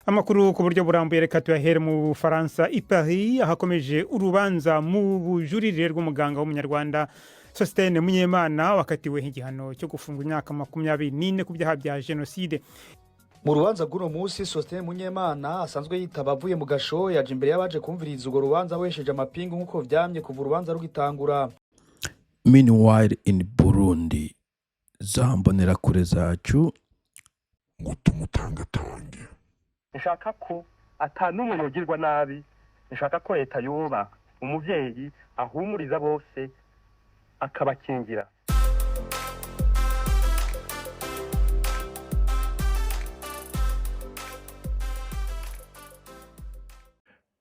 Amakuru ku buryo burambuye reka tuyahere mu Bufaransa, i Paris, ahakomeje urubanza mu bujurire rw'umuganga w'Umunyarwanda Sosthène Munyemana, wakatiwe igihano cyo gufungwa imyaka 24 ku byaha bya jenoside. Mu rubanza rw'uno munsi, Sosthène Munyemana asanzwe yitaba avuye mu gasho, yaje imbere y'abaje kumviriza urwo rubanza abohesheje amapingu, nk'uko vyamye kuva urubanza rugitangura. Meanwhile in Burundi, za mbonerakure zacu ngo tumutangatange. Nshaka ko ata n'umwe yogirwa nabi. Nshaka ko leta yoba umuvyeyi ahumuriza bose, akabakingira.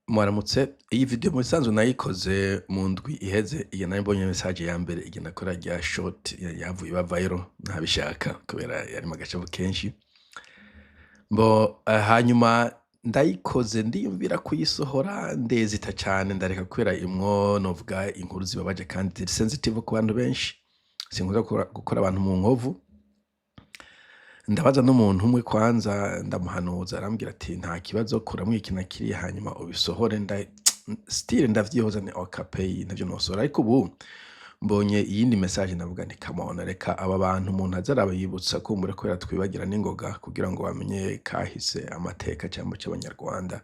Mwaramutse. Iyi video mu bisanzwe nayikoze mu ndwi iheze, igihe nari mbonye message ya mbere igihe nakora rya short yavuye iba viral ntabishaka, kubera yarimo agacavu kenshi. Mbo hanyuma ndayikoze, ndiyumvira kuyisohora, ndezita cane, ndareka, kubera imwo novuga inkuru zibabaje kandi ziri sensitive ku bantu benshi. Sinkunda gukora abantu mu nkovu. Ndabaza n'umuntu umwe kwanza, ndamuhanuza, arambwira ati: "Nta kibazo, kuramwo iki na kiriya, hanyuma ubisohore." Still ndavyihoza, ni okapeyi ntavyo nosohora. Ariko ubu mbonye iyindi message, ndavuga nti: "Come on, reka aba bantu umuntu aze arabayibutsa kumbure, kubera twibagira n'ingoga, kugira ngo bamenye kahise, amateka cyangwa cy'Abanyarwanda."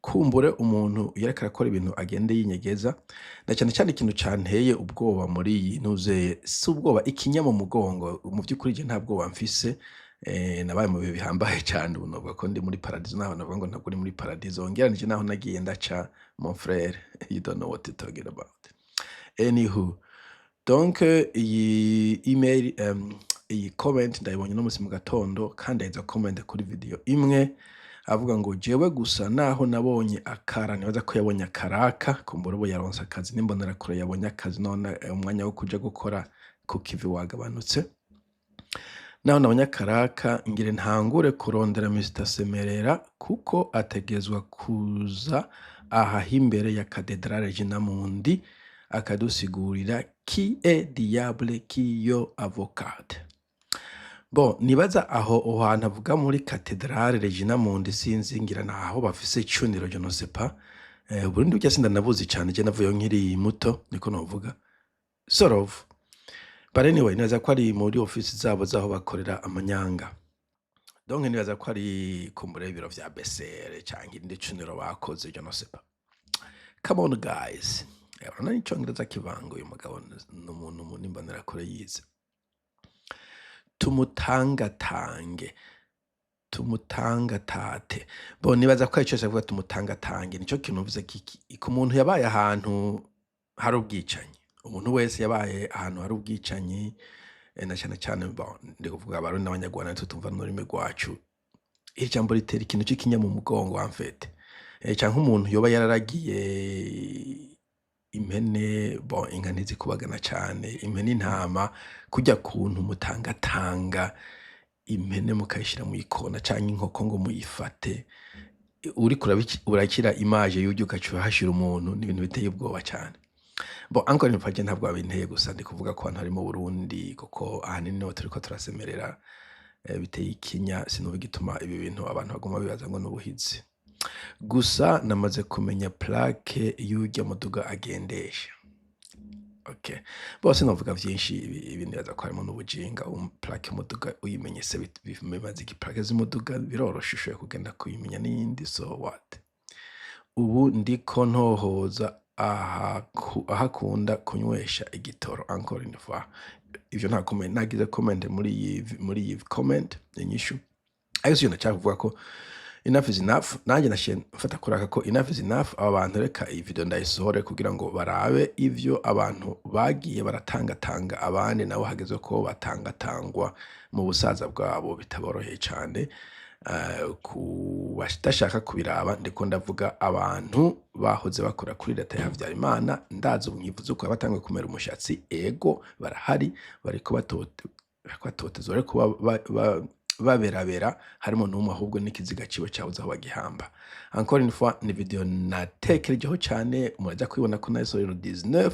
Kumbure umuntu iyo ariko arakora ibintu agende yinyegeza, na cyane cyane ikintu canteye ubwoba muri iyi ntuzeye, si ubwoba, ikinya mu mugongo. Mu by'ukuri je nta bwoba mfise. Nabaye mu bihe bihambaye cyane, ubu novuga ko ndi muri paradizo. Naho navuga ngo ntabwo uri muri paradizo ngeranije naho nagiye ndaca, mon frère, you don't know what you're talking about. Anywho, donc iyi email, iyi comment ndayibonye no musi mu gatondo, kandi aheza comment kuri video imwe avuga ngo: "Jewe gusa naho nabonye akara." Nibaza ko yabonye akaraka, kumbura ubu yaronse akazi n'imbonerakure, yabonye akazi none umwanya wo kuja gukora ku kivi wagabanutse. "Naho nabonye akaraka, ngire ntangure kurondera Mr Semerera, kuko ategezwa kuza aha imbere ya Cathédrale Regina Mundi akadusigurira qui est diable qui yo avocat." Bon, nibaza aho hantu avuga muri Cathédrale Regina Mundi, sinzi, ngira naho bafise icuniro, je ne sais pas. Burundi burya sindanabuzi cane, je navuyeyo nkiri muto, niko novuga, sort of. But anyway, nibaza ko ari muri office zabo zaho bakorera amanyanga. Donc nibaza ko ari kumbura ibiro vya BCR canke irindi cuniro bakoze, je ne sais pas. Come on guys. Urabona n'icongereza kivanga, uyu mugabo ni umuntu n'imbonerakure yize. Tumutangatange, tumutangatate. Bon, nibaza ko arico avuga, tumutangatange. Nico kintu mvuze kiki ku muntu yabaye ahantu hari ubwicanyi. Umuntu wese yabaye ahantu hari ubwicanyi, na cyane cyane, bon, ndi kuvuga Abarundi n'Abanyarwanda nitwe tumva n'ururimi rwacu. Iri jambo ritera ikintu c'ikinya mu mugongo en fait. Canke umuntu yoba yararagiye impene, bon, inka ntizikubagana cane, impene, intama, kurya kuntu mutangatanga impene mukayishira mw'ikona, canke inkoko ngo muyifate, uriko urakira image y'urya ugaca uhashira umuntu, ni ibintu biteye ubwoba cane. Bon, encore une fois, je ntabwo babinteye, gusa ndi kuvuga ko abantu bari mu Burundi, kuko ahanini niho turiko turasemerera. Biteye ikinya, sinumva igituma ibi bintu abantu baguma bibaza ngo n'ubuhizi. "Gusa namaze kumenya plaque y'urya muduga agendesha." Okay. Bose novuga vyinshi, ibi nibaza ko harimo n'ubujinga. Plaque y'umuduga uyimenye se bimaze iki? Plaque z'umuduga biroroshe, ushoboye kugenda kuyimenya n'iyindi, so what? "Ubu ndiko ntohoza ahakunda kunywesha igitoro." Encore une fois, ivyo nta comment nagize, comment muri iyi comment inyishu. Ariko siyo ndashaka kuvuga ko enough is enough. Nanjye nashiye mfata kuraka ko enough is enough. Aba bantu, reka iyi video ndayisohore kugira ngo barabe ivyo abantu bagiye baratangatanga abandi, nabo hageze ko batangatangwa mu busaza bwabo, bitaboroheye cane. Ku badashaka kubiraba, ndiko ndavuga abantu bahoze bakora kuri leta ya Habyarimana. Ndazi ubu nkivuze uko batanguye kumera umushatsi. Ego, barahari, bariko batotezwa, bariko Baberabera harimo n'umwe ahubwo n'ikiziga ciwe cabuze aho bagihamba. Encore une fois, ni video natekerejeho cane. Muraja kubibona ko nayisohoye le 19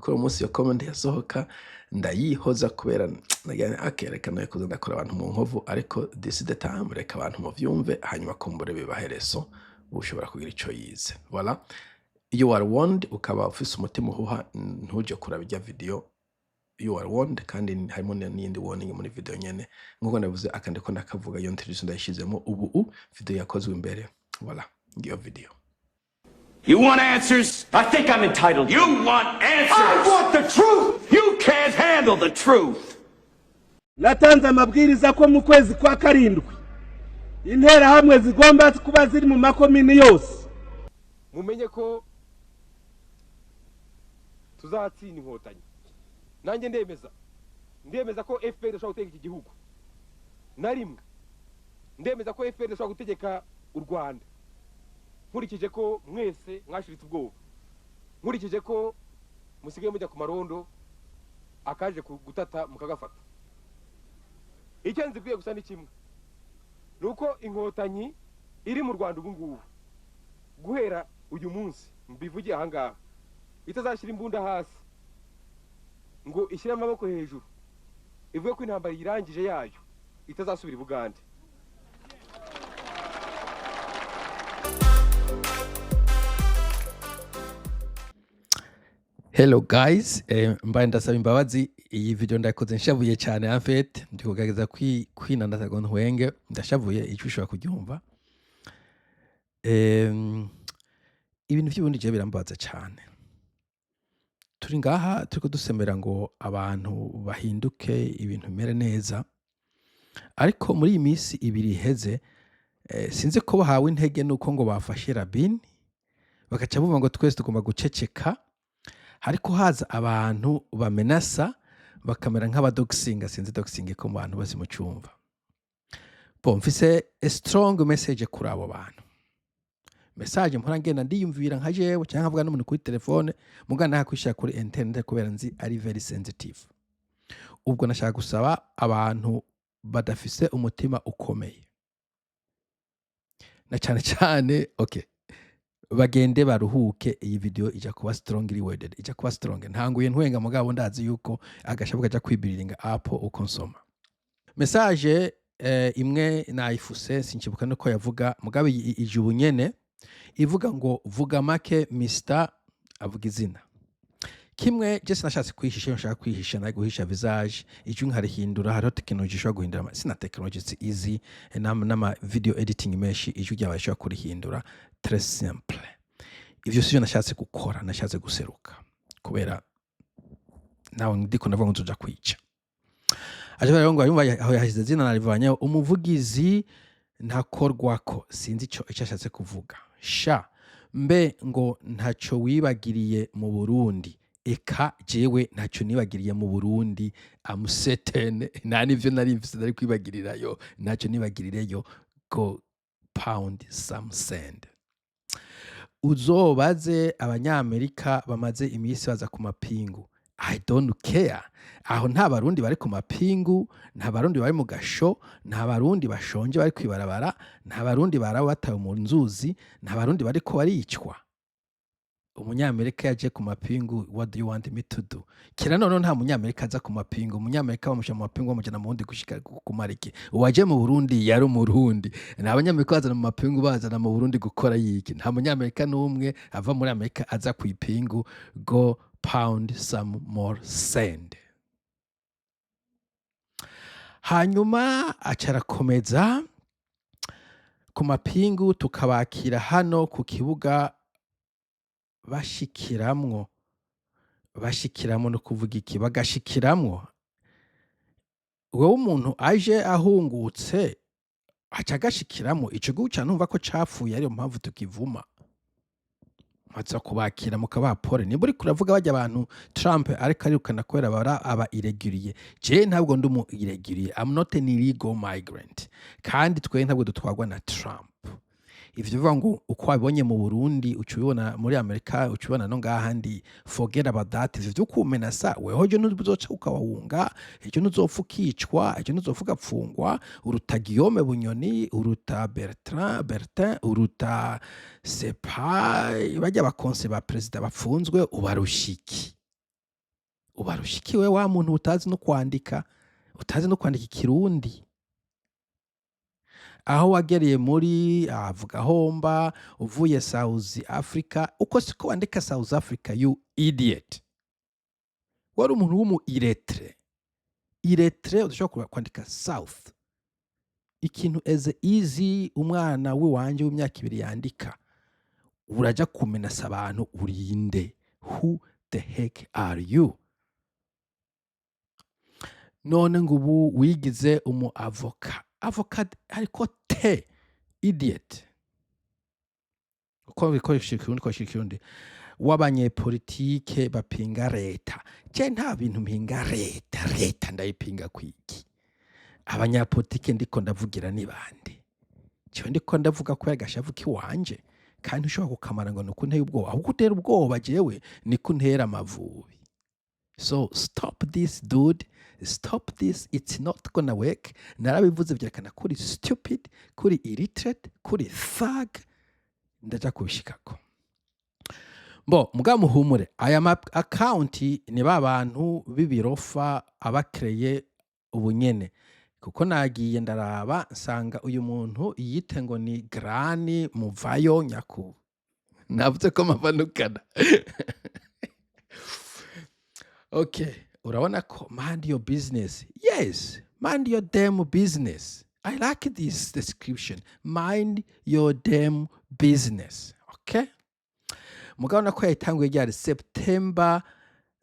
kuri uwo munsi iyo comment yasohoka. Ndayihoza kubera nagira nti, "Okay, reka noye kuza ndakora abantu mu nkovu, ariko this is the time, reka abantu muvyumve, hanyuma kumbure bibahe leçon, ushobora kugira ico yize." Voilà, you are warned. Ukaba ufise umutima uhuha, ntuje kuraba irya video. You are warned. Kandi harimo n'iyindi warning muri video nyene, nkuko navuze. Akandi ko ndakavuga, iyo introduction ndayishizemo ubu video yakozwe imbere. Voilà, ngiyo video. You want answers? I think I'm entitled. You want answers? I want the truth! You can't handle the truth. Natanze amabwiriza ko mu kwezi kwa karindwi Interahamwe zigomba kuba ziri mu makomini yose. Mumenye ko tuzatsinda Inkotanyi. Nanjye ndemeza ko FPR idashobora gutegeka iki gihugu na rimwe. Ndemeza ko FPR idashobora gutegeka u Rwanda, nkurikije ko mwese mwashiritse ubwoba, nkurikije ko musigaye mujya ku marondo, akaje gutata mukagafata. Icyo nzibwiye gusa ni kimwe, ni uko Inkotanyi iri mu Rwanda ubu ngubu, guhera uyu munsi mbivugiye aha ngaha, itazashyira imbunda hasi ngo ishyire amaboko hejuru ivuge ko intambara yirangije yayo, itazasubira i Bugande. Hello guys, mbaye ndasaba imbabazi. Iyi video ndakoze nshavuye cyane. En fait, ndi kugerageza kwinandaza ngo ntwenge. Ndashavuye, icyo ushobora kuryumva. Ibintu by'ubundi je birambabaza cyane. Turi ngaha turiko dusemera ngo abantu bahinduke, ibintu bimere neza, ariko muri iyi minsi 2 iheze, sinzi ko bahawe intege nuko ngo bafashe Rabini, bagaca bumva ngo twese tugomba guceceka. Hariko haza abantu bamenasa, bakamera nk'abadoxinga. Sinzi doxing ko mu bantu bose mucumva. Bon, mfise a strong message kuri abo bantu, message mpora ngenda ndiyumvira nka jewe cyangwa nkavuga n'umuntu kuri telefone, mugana ntakwishyira kuri internet kubera nzi ari very sensitive. Ubwo nashaka gusaba abantu badafise umutima ukomeye, na cyane cyane, okay, bagende baruhuke. Iyi video ija kuba strongly worded, ija kuba strong. Ntanguye ntwenga, mugabo ndazi yuko agashabu kaja kwibiriringa apo uko nsoma message. Imwe nayifuse, sinkibuka nuko yavuga, mugabo ije ubu nyene ivuga ngo "Vuga make, Mr", avuga izina. Kimwe je sinashatse kwihisha. Iyo nshaka kwihisha nari guhisha visage, ijwi nkarihindura. Hariho tekinoloji ishobora guhindura sina tekinoloji si easy, n'ama video editing menshi, ijwi ryawe rishobora kurihindura, très simple. Ivyo sivyo nashatse gukora. Nashatse guseruka kubera nawe ndiko ndavuga ngo nzoja kwica. Aje rero ngo yumva aho yahise izina narivanyeho. Umuvugizi ntakorwako, sinzi ico ashatse kuvuga. Sha mbe ngo ntaco wibagiriye mu Burundi? Eka jewe ntaco nibagiriye mu Burundi, amusetene nta nivyo nari mfise nari kwibagirirayo. Ntaco nibagirireyo. Go pound some sand. Uzobaze Abanyamerika bamaze iminsi baza ku mapingu. I don't care. Aho nta Barundi bari ku mapingu, nta Barundi bari mu gasho, nta Barundi bashonje bari kwibarabara, nta Barundi barawe batawe mu nzuzi, nta Barundi bariko baricwa. Umunyamerika yaje ku mapingu, what do you want me to do? Kera noneho nta Munyamerika aza ku mapingu. Umunyamerika bamushyira mu mapingu, bamujyana mu wundi gushika kumara iki? Uwaje mu Burundi yari Umurundi. Nta Abanyamerika bazana mu mapingu, bazana mu Burundi gukora yiki? Nta Munyamerika n'umwe ava muri Amerika aza ku ipingu. Go pound some more sand. Hanyuma aca arakomeza ku mapingu, tukabakira hano ku kibuga bashikiramwo. Bashikiramwo no kuvuga iki? Bagashikiramwo. Wewe umuntu aje ahungutse aca agashikiramwo. Ico gihugu ca numva ko capfuye, ariyo mpamvu tukivuma. Maze kubakira mukabaha pole. Nimba uriko uravuga barya abantu Trump ariko arirukana kubera bara aba irrégulier, je ntabwo ndi umu irrégulier. I'm not an illegal migrant. Kandi twe ntabwo dutwarwa na Trump. Ivyo bivuga ngo uko wabibonye mu Burundi uca ubibona muri Amerika, uca ubibona no ngaha ndi, forget about that. Ivyo vyo kumenasa weho, ejo ntuzoca ukabahunga, ejo ntuzopfa ukicwa, ejo ntuzopfa ugapfungwa. Uruta Guillaume Bunyoni, uruta Bertrand Bertin, uruta sepa bajya bakonse ba perezida bapfunzwe. Ubarusha iki? Ubarusha iki we wa muntu utazi no kwandika, utazi no kwandika Ikirundi? Aho wagereye muri avuga homba uvuye South Africa, uko siko wandika South Africa, you idiot. Wari umuntu w'umu illettré, illettré, udashobora kwandika South, ikintu as easy umwana w'iwanje w'imyaka 2 yandika. Uraja kumenasa abantu, urinde? Who the heck are you? None ngo ubu wigize umu avocat, avocat ariko te idiot. Uko bikoresha Ikirundi, koresha Ikirundi w'abanyepolitike bapinga leta. Je nta bintu mpinga leta, leta ndayipinga kwiki? Abanyapolitike ndiko ndavugira ni bande? Jewe ndiko ndavuga kubera agashavu kiwanje, kandi ushobora kukamara ngo nuko unteye ubwoba. Ahubwo utera ubwoba jewe niko untera amavubi. So stop this, dude, stop this, it's not gonna work. Narabivuze, vyerekana kuri stupid, kuri illiterate, kuri thug. Ndaja kubishikako. Bo mugabo muhumure, aya ma account ni ba bantu b'ibirofa abakreye ubunyene, kuko nagiye ndaraba nsanga uyu muntu yite ngo ni Grani Muvayo Nyaku. Navuze ko mavanukana. Okay, urabona ko mind your business. Yes, mind your damn business. I like this description, mind your damn business. Okay, mugabo nako yayitanguye ryari? September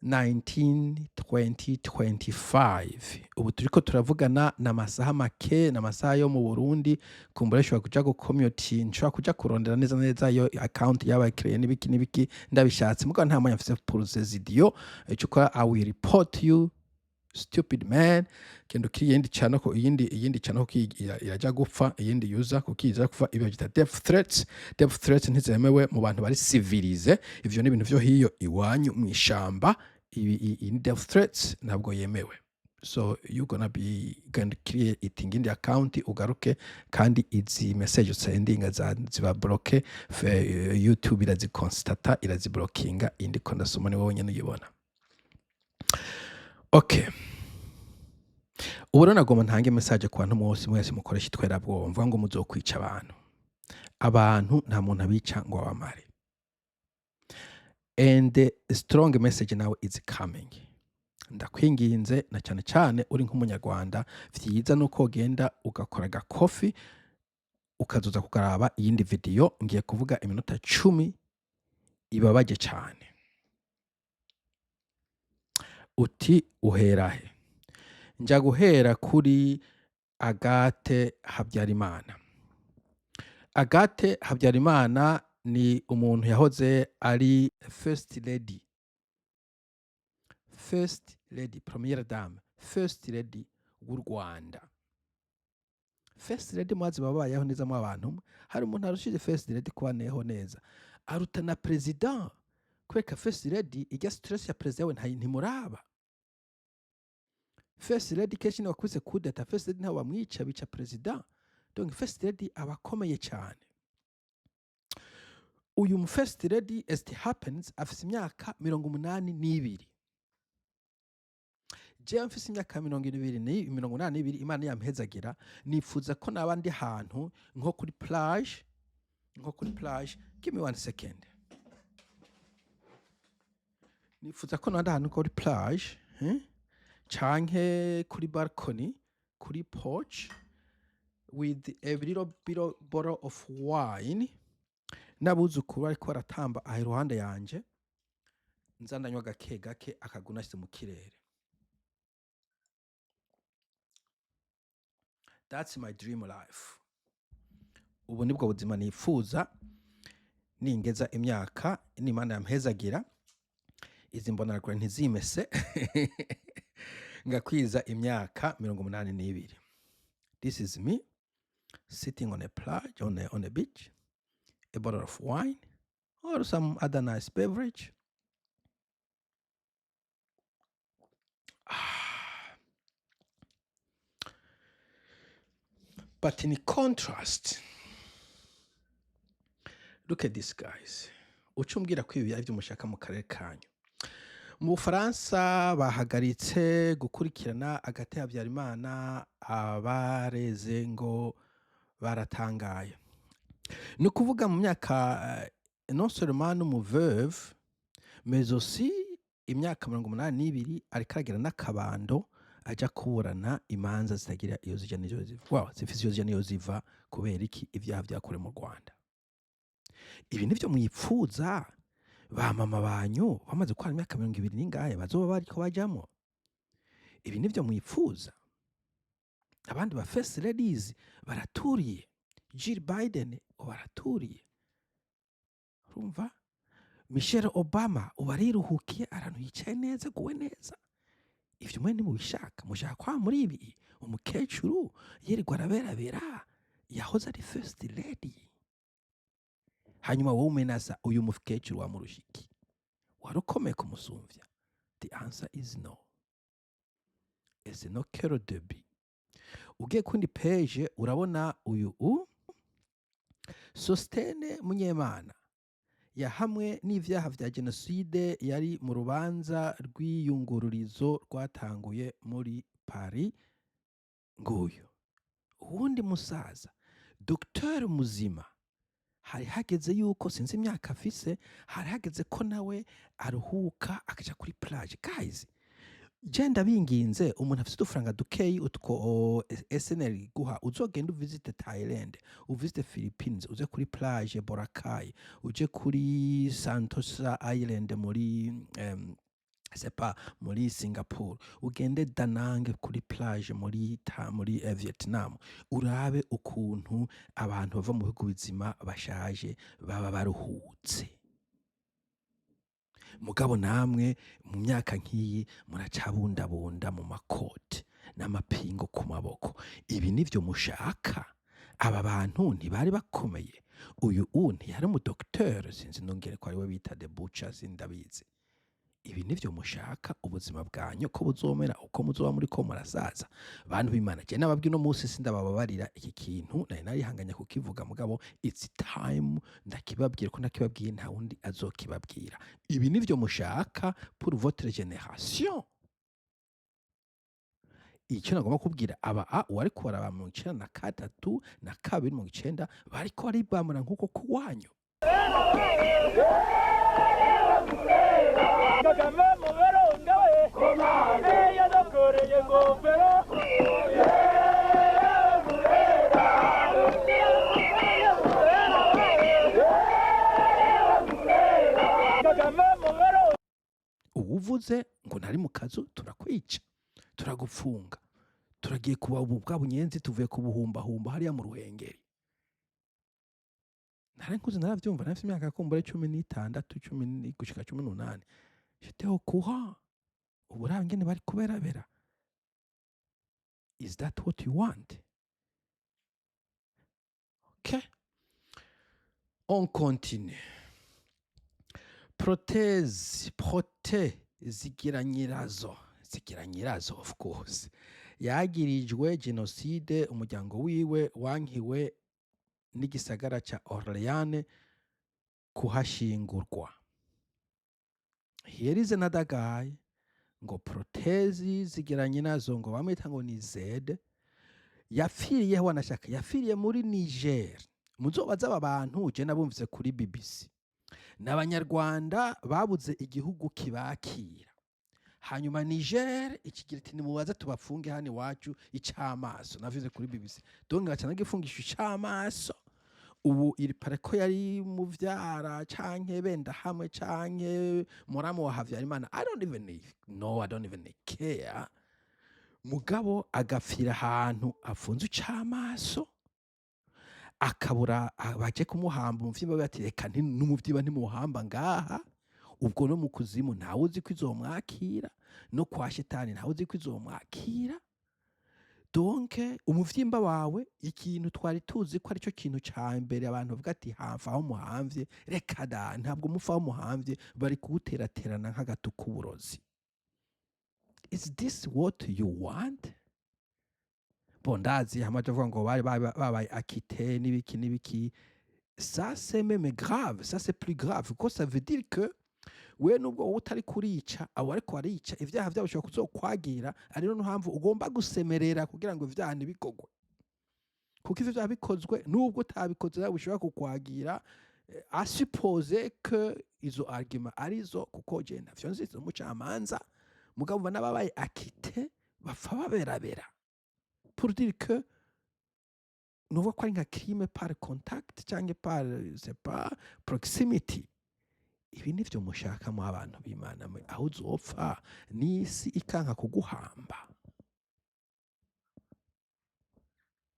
19 2025. Ubu turiko turavugana ni amasaha make, ni amasaha yo mu Burundi. Kumbura nshobora kuja gukomyuti, nshobora kuja kurondera neza neza yo account yabaye n'ibiki n'ibiki ndabishatse, mugabo nta mwanya mfise pour ces idiots. Ico ukora, I will report you, stupid man. Genda ukiri iyindi channel, ko iyindi channel ko iraja gupfa, iyindi user kuko iza gupfa. Ibyo byita death threats. Death threats ntizemewe mu bantu bari civilisé. Ivyo ni ibintu vyo hiyo iwanyu mwishamba. Iyi ni death threats, ntabwo yemewe. So you gonna be going to create iyindi account, ugaruke, kandi izi message sendinga za ziba bloqué. YouTube iraziconstata, iraziblockinga. Indi ko ndasoma ni wowe nyene uyibona. Okay, ubu rero nagomba ntange message ku bantu mwose mwese mukoresha itwerabwoba, mvuga ngo muzokwica abantu. Abantu nta muntu abica ngo abamare. And the strong message now is coming. Ndakwinginze, na cyane cyane uri nk'Umunyarwanda, vyiza nuko ugenda ugakora agakofi, ukazoza kugaraba iyindi video. Ngiye kuvuga iminota 10 ibabaje cyane. Uti uhera he? Nja guhera kuri Agathe Habyarimana. Agathe Habyarimana ni umuntu yahoze ari first lady, first lady, première dame, first lady w'u Rwanda. First lady mwazi babayeho neza mu abantu mwe. Hari umuntu arushije first lady kubaneho neza? Aruta na president, kubera first lady ijya stress ya president we ntimuraba. First lady kenshi ni wakubise kudeta. First lady ntabwo bamwica, bica president. Donc first lady aba akomeye cyane. Uyu mu first lady, as it happens, afise imyaka 82. Jewe mfise imyaka 20 ni 82, Imana yampezagira, nifuza ko naba ndi hantu nko kuri plage, nko kuri plage. Give me one second. Nifuza ko naba ndi ahantu kuri plage, eh? Canke kuri balcony, kuri porch, with a little bit bottle of wine, n'abuzukuru bariko baratamba aha iruhande yanje, nza ndanywa gake gake, akaguna ashyize mu kirere. That's my dream life. Ubu nibwo buzima nifuza ningeza imyaka, n'Imana yampezagira, izi mbonerakurere ntizimese, ngakwiza imyaka 82. This is me sitting on a plage, on a beach. A bottle of wine or some other nice beverage. But in contrast, look at this, guys. Uca umbwira ko ibi ari byo mushaka mu karere kanyu. Mu Bufaransa bahagaritse gukurikirana Agathe Habyarimana, abareze ngo baratangaye. Ni ukuvuga mu myaka non seulement n'umu veuve, mais aussi imyaka 82, ariko aragira n'akabando, aja kuburana imanza zitagira iyo zija n'iyo ziva, well, zifise iyo zija n'iyo ziva. Kubera iki? Ivyaha vyakorewe mu Rwanda. Ibi nivyo mwipfuza ba mama banyu bamaze gukora imyaka 20 n'ingahe bazoba bariko bajamwo? Ibi nivyo mwipfuza? Abandi ba first ladies baraturiye, Jill Biden ubu araturiye, urumva, Michelle Obama ubu ariruhukiye ahantu yicaye neza, aguwe neza. Ivyo mwe ntimubishaka. Mushaka kwa muri ibi umukecuru yirirwa araberabera yahoze ari first lady. Hanyuma wowe umenasa uyu mukecuru, wamurusha iki? Wari ukomeye kumusumvya? The answer is no. Ese no kero debi. Ugiye kundi page, urabona uyu u Sostene Munyemana yahamwe n'ivyaha vya jenoside, yari mu rubanza rw'iyungururizo rwatanguye muri Paris. Nguyu uwundi musaza, Dr Muzima, hari hageze yuko, sinzi imyaka afise, hari hageze ko nawe aruhuka akaja kuri plage. Guys, je ndabinginze, umuntu afise udufaranga dukeyi, utwo SNL iguha, uzogenda uvisite Thailand, uvisite Philippines, uze kuri plage Boracay, uje kuri Sentosa Island muri c'est pas muri Singapore, ugende Danang kuri plage muri Vietnam, urabe ukuntu abantu bava mu bihugu bizima bashaje baba baruhutse. Mugabo namwe mu myaka nk'iyi muracabundabunda mu makote n'amapingo ku maboko. Ibi nivyo mushaka? Aba bantu ntibari bakomeye? Uyu u ntiyari umudokiteri? Sinzi nongere ko ariwe bita the butcher, sindabizi. Ibi nivyo mushaka ubuzima bwanyu ko buzomera uko muzoba muri ko murasaza? Bantu b'Imana, je nababwiye uno munsi sindabababarira. Iki kintu nari narihanganya kukivuga, mugabo it's time ndakibabwira, ko ndakibabwiye nta wundi azokibabwira. Ibi nivyo mushaka pour votre génération? Icyo nagomba kubwira aba a uwari kubaraba 93 na kabiri, 90, bariko baribamura nk'uko kuwanyu. Kagame mubaronga we yadukoreye ingofero. Kagame mubaronga. Uwuvuze ngo ntari mu kazu, turakwica, turagupfunga, turagiye kuba ubu bwa bunyenzi, tuvuye kubuhumbahumba hariya mu Ruhengeri. Nari nkuze, naravyumva, nari mfise imyaka kumbura 16, 10 gushika 18. J'étais au courant. Ubu uraba ingene bari kuberabera. Is that what you want? Okay, on continue. Prothèse, Protais Zigiranyirazo, Zigiranyirazo of course, yagirijwe jenoside, umuryango wiwe wankiwe n'igisagara ca Orléans kuhashingurwa. Here is another guy, ngo Protais Zigiranyirazo, ngo bamwita ngo ni Z, yapfiriye, wanashaka yapfiriye muri Niger. Muzobaza aba bantu, je nabumvise kuri BBC, n'Abanyarwanda babuze igihugu kibakira, hanyuma Niger ikigira iti: "Nimubaze tubafunge hano iwacu icamaso." Navuze kuri BBC, donc baca nagifungisha icamaso. Ubu iri pare ko yari muvyara canke benda hamwe canke muramu wa Havyarimana, I don't even know, I don't even care. Mugabo agapfira ahantu afunze icamaso, akabura baje kumuhamba, umuvyimba bati: "Reka n'umuvyimba ntimuhamba ngaha." Ubwo no mu kuzimu ntawe uzi ko izomwakira, no kwa shetani ntawe uzi ko izomwakira. Donc umuvyimba wawe, ikintu twari tuzi ko aricyo kintu ca mbere abantu bavuga ati hamva aho muhamvye, reka da, ntabwo mufa aho muhamvye, bari kuwuteraterana nk'agatu k'uburozi. Is this what you want? Bon, ndazi hamaze avuga ngo bari babaye acquittés n'ibiki n'ibiki. Ça c'est même grave, ça c'est plus grave, kuko ça veut dire que we nubwo wowe utari kurica, abo ariko barica, ivyaha vyabo bishobora kuzokwagira. Ari no mpamvu ugomba gusemerera kugira ngo ivyaha ntibikogwe, kuko ivyo vyaha bikozwe nubwo utabikoze nawe bishobora kukwagira. À supposer que izo argument arizo, kuko je ntavyo nzi umucamanza, mugabo n'ababaye acquittés bapfa baberabera, pour dire que nuvuga ko ari nka crime par contact cyangwa par, c'est pas, proximity. Ibi nivyo mushakamo, abantu b'Imana mwe? Aho uzopfa n'isi ikanka kuguhamba.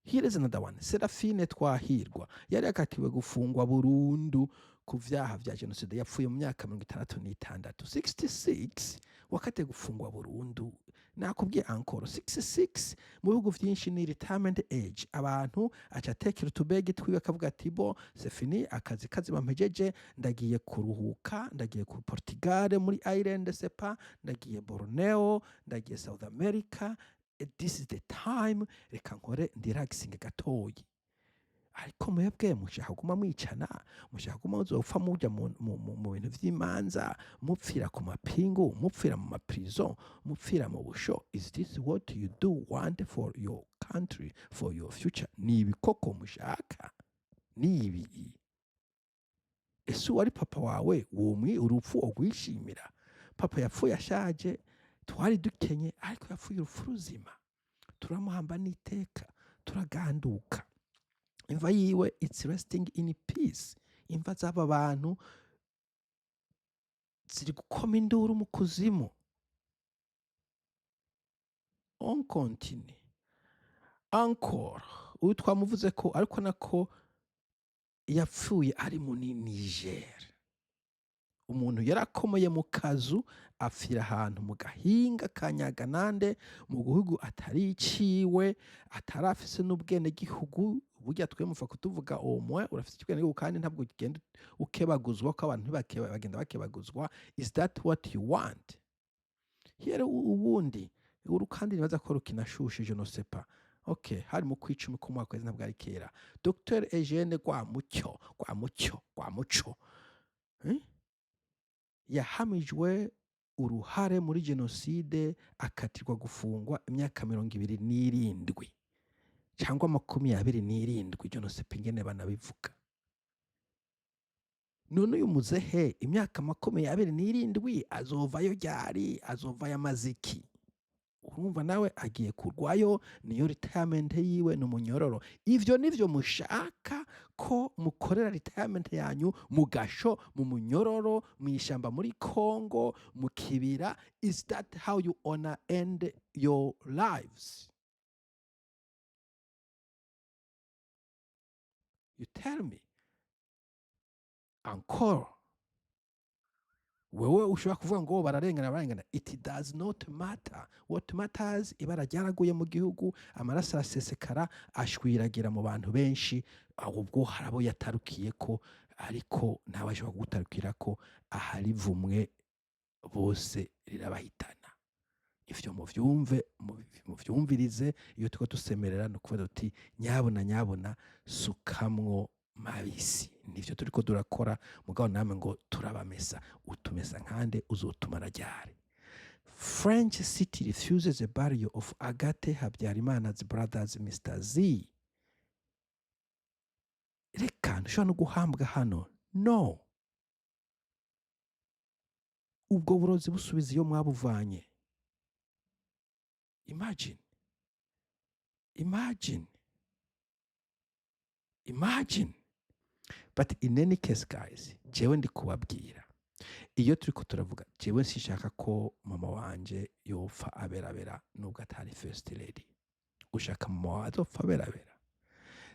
Here is another one. Serafine Twahirwa yari yakatiwe gufungwa burundu ku vyaha vya jenoside, yapfuye mu myaka 66. 66 wakatiwe gufungwa burundu, nakubwiye encore, 66 mu bihugu vyinshi ni retirement age. Abantu aca atekera utubegi twiwe akavuga ati: "Bon, c'est fini, akazi kazi bampejeje, ndagiye kuruhuka, ndagiye ku Portugal, muri Ireland, sepa ndagiye Borneo, ndagiye South America. This is the time, reka nkore ndiragisinge gatoyi." Ariko mwebwe mushaka kuguma mwicana, mushaka kuguma muzopfa muja mu bintu vy'imanza, mupfira ku mapingu, mupfira mu maprison, mupfira mu busho. Is this what you do want for your country, for your future? Ni ibikoko mushaka? Ni ibi? Ese uwari papa wawe wumwi urupfu ogwishimira? Papa yapfuye ashaje, twari dukenye, ariko yapfuye urupfu ruzima, turamuhamba n'iteka, turaganduka. Imva yiwe, it's resting in peace. Imva z'aba bantu ziri gukoma induru mu kuzimu. On continue encore. Uyu twamuvuze ko, ariko nako yapfuye ari muri Niger. Umuntu yarakomeye mu kazu, apfira ahantu mu gahinga ka Nyaganande, mu gihugu atari iciwe, atarafise n'ubwenegihugu. Burya twe mupfa kutuvuga omwe urafise ubwenegihugu, kandi ntabwo ugenda ukebaguzwa, ko abantu ntibakeba, bagenda bakebaguzwa. Is that what you want? Here ubundi uru kandi nibaza ko rukinashushe, je ne sais pas. Okay, hari mu kwicumi k'umwaka wese, ntabwo ari kera. Dr Eugene Rwamucyo, Rwamucyo, Rwamuco, eh? Yahamijwe uruhare muri jenoside, akatirwa gufungwa imyaka 27 cyangwa 27, je ne sais pas ingene banabivuga. None uyu muzehe imyaka 27 azovayo ryari? Azovayo amaziki? Urumva nawe agiye kurwayo, niyo retirement yiwe ni umunyororo. Ivyo nivyo mushaka ko mukorera retirement yanyu? Mu gasho, mu munyororo, mu ishamba muri Congo, mu kibira? Is that how you honor end your lives? You tell me encore. Wewe ushobora kuvuga ngo bararengana, bararengana. It does not matter. What matters, ibara ryaraguye mu gihugu, amaraso arasesekara, ashwiragira mu bantu benshi. Ahubwo hari abo yatarukiye ko, ariko ntawe ashobora kugutarukira ko aharivumwe bose rirabahitana. Ivyo muvyumve, muvyumvirize. Iyo turiko dusemerera ni ukuvuga tuti: "Nyabona, nyabona, sukamwo mabisi." Nivyo turiko durakora. Mugabo namwe ngo turabamesa, utumesa nkande? Uzotumara ryari? French city refuses a burial of Agathe Habyarimana's brothers Mr Z. Reka, ntushobora no guhambwa hano. No ubwo burozi busubiza iyo mwabuvanye. Imagine, imagine, imagine. But in any case, guys, jewe ndi kubabwira, iyo turiko turavuga, jewe sinshaka ko mama wanje yopfa aberabera, nubwo atari first lady. Ushaka mama wawe azopfa aberabera?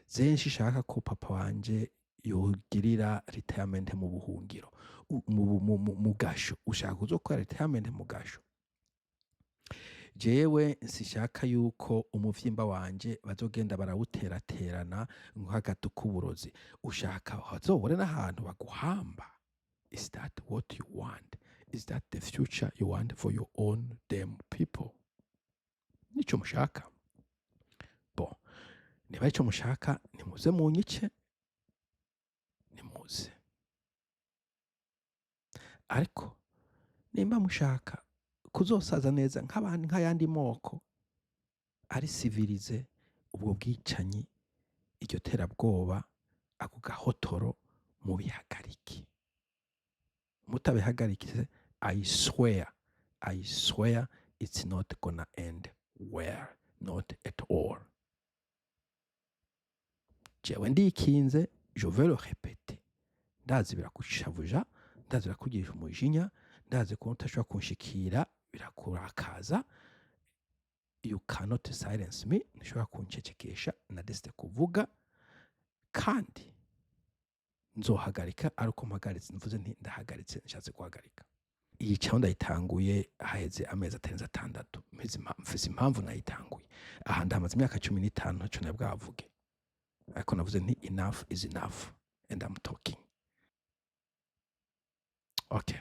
Zenshi shaka ko papa wanje yogirira retirement mu buhungiro, mu gasho. Ushaka kuzokora retirement mu gasho? Jewe sishaka yuko umuvyimba wanje bazogenda barawuteraterana nk'agatu k'uburozi. Ushaka hazobure n'ahantu baguhamba? Is that what you want? Is that the future you want for your own damn people? Nico mushaka? Bon, niba ico mushaka, nimuze munyice, nimuze. Ariko nimba mushaka kuzosaza neza nk'abandi, nk'ayandi moko ari civilisé, ubwo bwicanyi, iryo terabwoba, ako gahotoro, mubihagarike. Mutabihagaritse, I swear, I swear, it's not gonna end well, not at all. Jewe ndikinze, je vais le répéter. Ndazi birakushavuja, ndazi birakugirisha umujinya, ndazi ko utashobora kunshikira, birakurakaza. You cannot silence me. Ntushobora kuncecekesha. Nadesite kuvuga kandi nzohagarika ari uko mpagaritse, mvuze nti ndahagaritse, nshatse guhagarika. Iyi caho ndayitanguye haheze amezi atarenze 6. Mfise impamvu nayitanguye. Aha ndamaze imyaka 15 ntaco nari bwavuge, ariko navuze nti enough is enough and I'm talking. Okay.